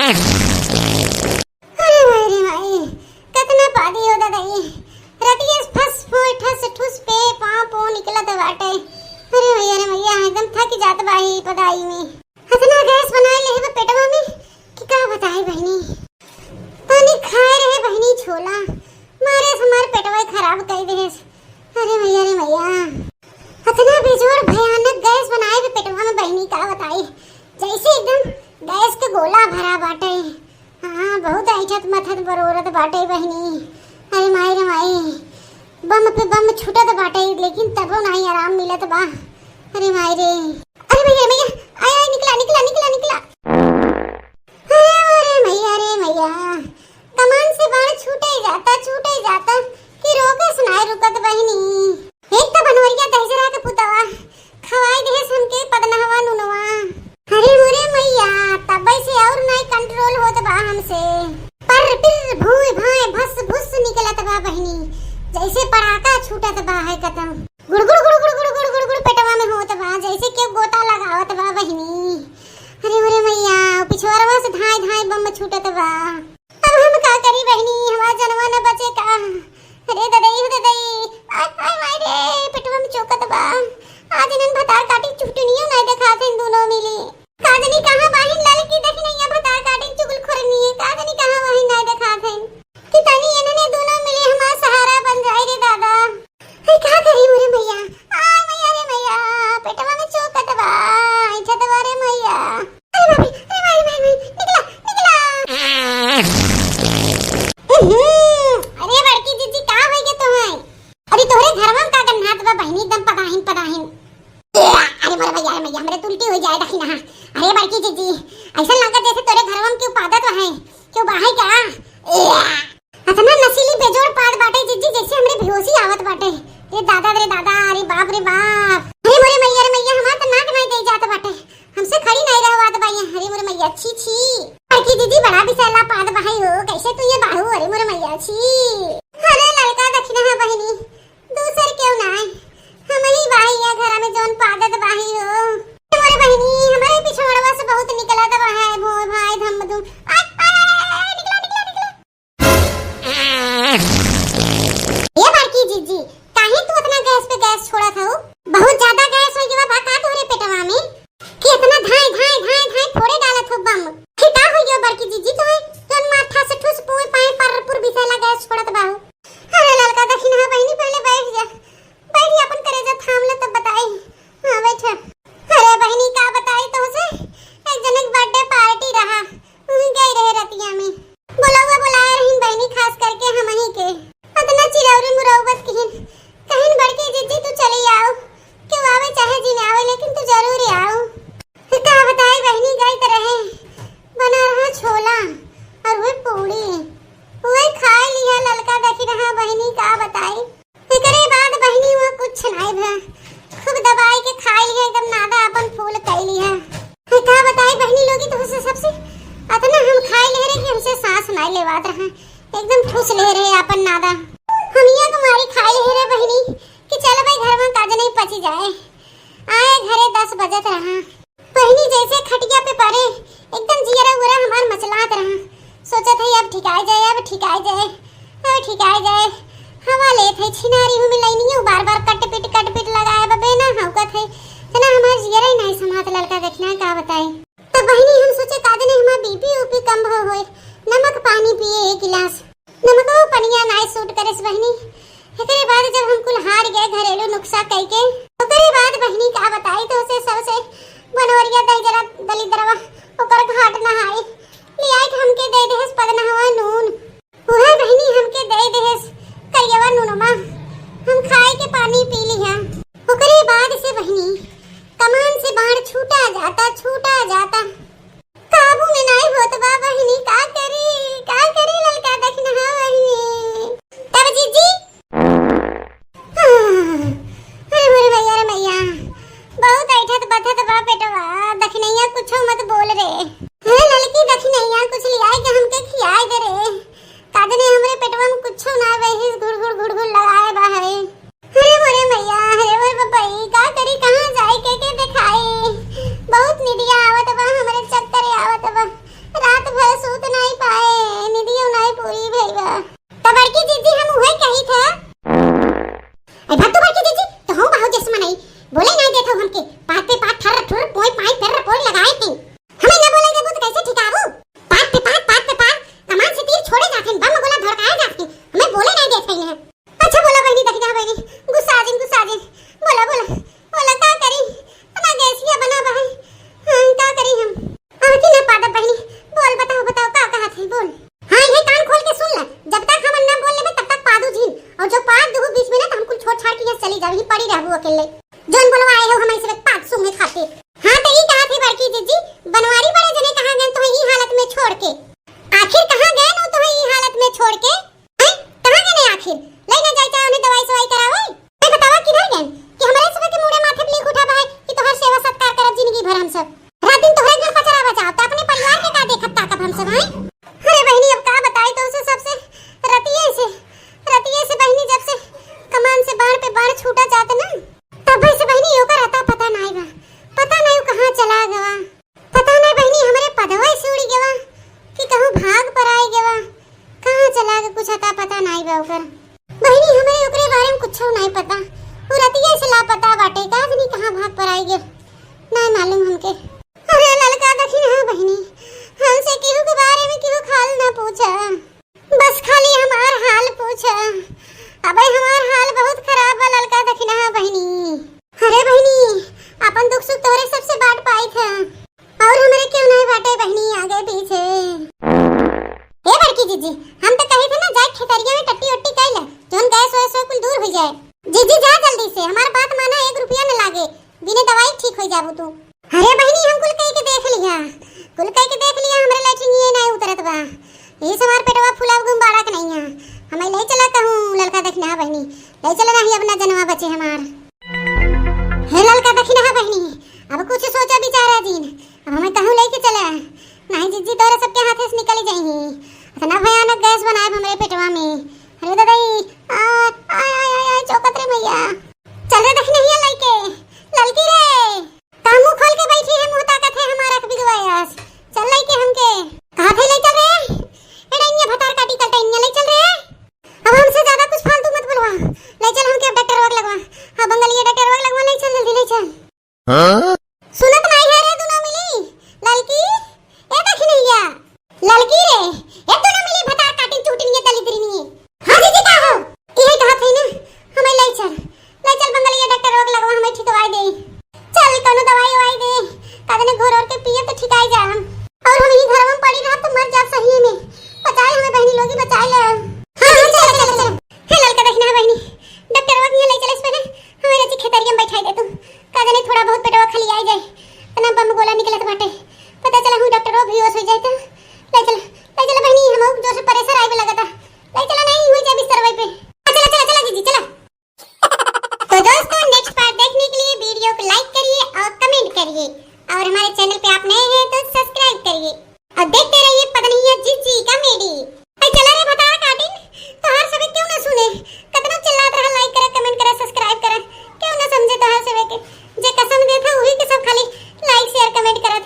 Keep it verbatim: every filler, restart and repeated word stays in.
अरे माई रे माई, कतना पादी हो दादा ई। रतिया से फस फोय ठस ठुस पे पाँव पो निकलत बाटे। अरे भैया रे भैया, एकदम थक जात बा ई पदाई में। इतना गैस बनाए ले बा पेटवा में कि का बताई बहिनी। तनी खाए रहे बहिनी छोला, मारे से हमार पेटवा खराब कर देस। अरे मैया रे मैया, इतना बेजोड़ भयानक गैस बनाए बा पेटवा में बहिनी, का बताई। जैसे एकदम गैस के गोला भरा बाटे। हाँ, बहुत ऐठत मथत बरोरत बाटे बहिनी। अरे माई रे माई, बम पे बम छूटत बाटे, लेकिन तबो नाही आराम मिलत बा। अरे माई रे, अरे भैया, भैया, आय, आय, निकला, निकला, निकला, निकला। अरे, अरे, मैया रे, मैया, कमान से बाण छूटे जाता, छूटे जाता, कि रोके सुनाए रुकत बहिनी। एक तो बनवरिया दहिजरा के पुतवा, खवाई देहे सुन के पदनहवा नुनवा। अरे मोरे मैया, तबै से और नाई कंट्रोल होत बा हमसे। पर पिर भूय भाय भस भुस निकलत बा बहिनी, जैसे पड़ाका छूटत बा है कतम। गुड़ गुड़ गुड़ गुड़ गुड़ गुड़ गुड़ गुड़ पेटवा में होत बा, जैसे केहू गोता लगावत बा बहिनी। अरे मोरे मैया, पिछवरवा से धाय धाय बम छूटत बा। अब हम का करी बहिनी, हमार जनवा न बचे का? अरे ददई हो ददई, आय, आय, माय रे, पेटवा में चोकत बा। आज इनन भतार काटी चुटनियो ना देखात हन दोनों मिली। का जनी कहाँ बाहिन ललकी दखिनैया भतार काटी चुगलखोरनी है, का जनी कहाँ बाहिन ना देखात हन। कि तनी इनने दोनों मिली हमार सहारा बन जाए रे दादा। हे का करी मोरे मैया, आय मैया रे मैया, पेटवा में चोकत बा, ऐठत बा रे मैया। अरे बाप रे, अरे माई, माई, माई, निकला, निकला। हम्म, अरे बड़की जीजी, का होई गे तोहई? अरे तोहरे घरवा में का गन्हात बा बहिनी, एकदम पदाहिन, पदाहिन। अरे मोरे भैया, अरे मैया, हमरे तो उल्टी हो जाए दखिनहा। अरे बड़की जीजी, ऐसा लागत जैसे तोरे घरवा में केहू पादत है, केहू बाहे का? अतना नशीली बेजोड़ पाद बाटे जीजी, जैसे हमरे बेहोशी आवत बाटे। रे दादा, रे दादा, अरे बाप रे बाप। अरे मोरे मैया रे मैया, हमार तो नाक नाई दे जात बाटे। हमसे खड़ी नाई रहवात बा ये। अरे मोरे मैया, छी, छी। बड़की जीजी बड़ा बिसैला पाद बहाई हो, कैसे तू ये बाहू? अरे मोरे मैया, छी। अरे ललका दखिनहा बहिनी, दूसर केहू नाई, हमही बाही या घर में जौन पादत बाही हो। अरे मोरे बहिनी, हमरे पिछवड़वा से बहुत निकलत बा है, भोय भाय धम धुम। आय, आय, आय, आय, निकला, निकला, निकला। ए बड़की जीजी, काहे तू अतना गैस पे गैस छोड़त हऊ? बहुत ज्यादा गैस हो गया बा का तोहरे पेटवा में? कि अतना धाय, धाय, धाय, धाय फोड़े डालत हो बम? कि का हो गया बड़की जीजी तोहे? जौन माथा से ठुस पोए पाए पर पुर बिसैला गैस छोड़त बाहू। अरे ललका दखिनहा बहिनी, पहले बैठ जा। बैठ जा, अपन करेजा थाम ले तब बताई। हाँ, बैठ। अरे बहिनी, का बताई तोहसे? एक जने के बर्थडे पार्टी रहा, वहीं गई रहे रतिया में। बोलौआ बोलाए रहिन बहिनी, खास करके हमही के। अतना चिरौरी मुरौबत किहिन, कहिन बड़की जीजी तू चली आओ, केहू आवे चाहे जिन आवे, लेकिन तू जरूर आओ। का बताई बहिनी, गई त रहे, बना रहा छोला और वही पूड़ी, वही खाए लिहा ललका दखिनहा बहिनी, का बताई। एकरे बाद बहिनी वो कुछ नाई भा, खूब दबाई के खाई लिहा, एकदम नादा अपन फूल कई लिहा। हे का बताई बहिनी लोगी, तोहसे सबसे अतना हम खाई ले रहे कि हमसे सांस नाई लेवात रहा, एकदम ठूस ले रहे अपन नादा। हम ये तुम्हारी खाई ले रहे बहिनी कि चल भाई घर में काज नहीं पची जाए, आए घरे दस बजत रहा। बहिनी जैसे खटिया पे पड़े, एकदम जियरा उरा हमार मचलात रहा। सोचत है, अब ठिकाए जाए, अब ठिकाए जाए, अब ठिकाए जाए। हवा लेत है, छिनारी हूँ मिलैनी हूँ, बार बार कट पिट, कट पिट लगाए बबे ना हौकत है। तना हमार जियरा ही नहीं समात ललका दखिनहा, का बताई। तब बहिनी हम सोचे, का जने हमार बीपी उपी कम हो होए, नमक पानी पिए एक गिलास। नमकवा पनिया नाई सूट करेस बहिनी। एकरे बाद जब हम कुल हार गए घरेलू नुस्खा कई के, ओकरे बाद बहिनी का बताई तोहसे, सबसे बनवरिया दहिजरा दलिद्रवा, ओकर घाट नहाई। लियाई के हमके दे देहस पदनहवा नून। उहे बहिनी हमके दे देहस करियवा नूनमा। हम खाए के पानी पी लिहा। ओकरे बाद से बहिनी कमान से बाण छूटा जाता, छूटा जाता। काबू में नाई होत बा बहिनी, का करी, का करी ललका दखिनहा बहिनी। तब जीजी, अरे मोरे मैया रे मैया, बहुत ऐठत बथत बा पेटवा, दखिनैया कुछो मत बोल रे। हे ललकी दखिनैया, कुछ लियाए के हमके खियाए दे रे। का जने हमरे पेटवा में कुछो ना बहिस, घुड़ घुड़ घुड़ घुड़ लगाए बा है। अरे मोरे मैया, अरे मोरे बबई, का करी, कहाँ जाए, के के देखाई? बहुत निदिया आवत बा, हमरे चक्कर आवत बा। रात भर अकेले। जौन बोलवा आए हो हमरे से पाँच सौ में खातिर। हाँ, तो ई कहा थी बड़की जिज्जी, बनवारी बड़े जने कहाँ गए तोहे ई हालत में छोड़ के? आखिर कहाँ गए नो तोहे ई हालत में छोड़ के? हैं? कहाँ गए ने आखिर? ले ना जाए चाहे उन्हें दवाई सवाई करावे? मैं बतावा किधर गए कि हमारे सब के मुड़े माथे पे लीक उठा बा है कि तोहर सेवा सत्कार करब जिंदगी भर हम सब। रात दिन तोहरे घर पचरा बजाओ, तो अपने परिवार के का देखब ताकब हम सब, हैं? अरे बहिनी, अब का बताई तो उसे सबसे रतिये से, रतिये से बहिनी, जब से कमान से बाण पे बाण छूटा जात ना, तब से बहिनी ओकर अता पता नाई बा, पता नाई उ कहाँ चला गवा, पता नाई बहिनी हमरे पदवा से उड़ी गवा कि कहूँ भाग पर आई गवा, कहाँ चला गवा, कुछ अता पता नाई बा ओकर। बहिनी, हमरे ओकरे बारे में कुछो नाई पता। उ रतिया से लापता बाटे, का जानी कहाँ भाग पर आई गे, नाई मालूम हमके। अरे ललका दखिनहा बहिनी, हमसे केहू के बारे में केहू खाल ना पूछा, बस खाली हमार हाल पूछा। अबे हमार हाल बहुत खराब बा ललका दखिनहा बहिनी। अरे बहिनी, अपन दुख सुख तोहरे सबसे बांट पाई था। और हमरे क्यों नहीं बाटे बहिनी आगे पीछे। ए बड़की जीजी, हम तो कहे थे ना, जाए खेतरिया में टट्टी उट्टी कइल, जौन गैस वैस हो कुल दूर हो जाए। जीजी जा जल्दी से, हमार बात माना, एक रुपया न लागे, बिने दवाई ठीक हो जाबू तू। अरे बहिनी, हम कुल कह के देख लिया, कुल कह के देख लिया, हमरे लैट्रिन ये नहीं उतरत बा, यही से हमार पेटवा फूला गुम बाड़ा के नहीं है। हमें ले चला कहूँ ललका दखिनहा बहिनी, ले चला, नहीं अपना जनवा बचे हमार। हे ललका दखिनहा बहिनी, अब कुछ सोचा विचारा जीन, अब हमें कहूँ लेके चला, नहीं जिज्जी तोरे सबके हाथे से निकल जाई। इतना भयानक गैस बनाए हमरे पेटवा में। अरे दादा ई, आ, आय, आय, आय, आय, चौकत रे भैया। चल रे दखिनहिया लइके, ललकी रे। का मुंह खोल के बैठी है, मुंह ताकत है हमार अख बिदुआयस। चल लइके हमके। कहा थे ले चल रे। एड़ा इन्या भतार काटी कल टैनिया ले चल रे। अब हमसे ज्यादा कुछ फालतू मत बोलवा। ले चल हमके अब डॉक्टर रोग लगवा। हाँ बंगलिया डॉक्टर रोग लगवा, ले चल जल्दी ले चल। हाँ? सुनत नाई है रे दुनो मिली। ललकी, ए दखिनहिया। ललकी रे, ए दुनो मिली भतार काटी चूटिनिया दलिद्रिनिया। हाँ जीजी का हो? इहे कहत है ना, हमें ले चल। ले चल बंगलिया डॉक्टर रोग लगवा, हमें ठिकवाई दे। चल कौनो दवाई ववाई दे। का जाने घोर ओर के पिए तो ठिकाई जा हम। और हम यही घरवा में पड़ी रहब तो मर जाब सही में। बचाए हमें बहिनी लोगी, बचाए ले। हाँ, हाँ, चल, चल, चल। हे ललका दखिनहा बहिनी, डॉक्टर रोग ले चल इस पे। हमें रची खेतरिया में बैठाई दे तू। का जाने थोड़ा बहुत पेटवा खलियाई जाए। तना बम गोला निकलत बाटे। पता चला हूँ डॉक्टर रोग भी होश हो जाए तो। ले चल, ले चल बहिनी, हम जोर से परेशान आए लगता। ले चला नहीं हो जाए बिस्तर वहीं पे। चला, चला, चला जीजी, चला। तो दोस्तों, नेक्स्ट पार्ट देखने के लिए वीडियो को लाइक करिए और कमेंट करिए, और हमारे चैनल पे आप नए हैं तो सब्सक्राइब करिए और देखते रहिए पदनिया जीजी कॉमेडी। अरे चला रे भतार काटिन, तो हर समय क्यों ना सुने, कतना चिल्लात रहा, लाइक करे, कमेंट करे, सब्सक्राइब करे, क्यों ना समझे तो हर समय के, जे कसम देता वही के सब खाली लाइक शेयर कमेंट करे।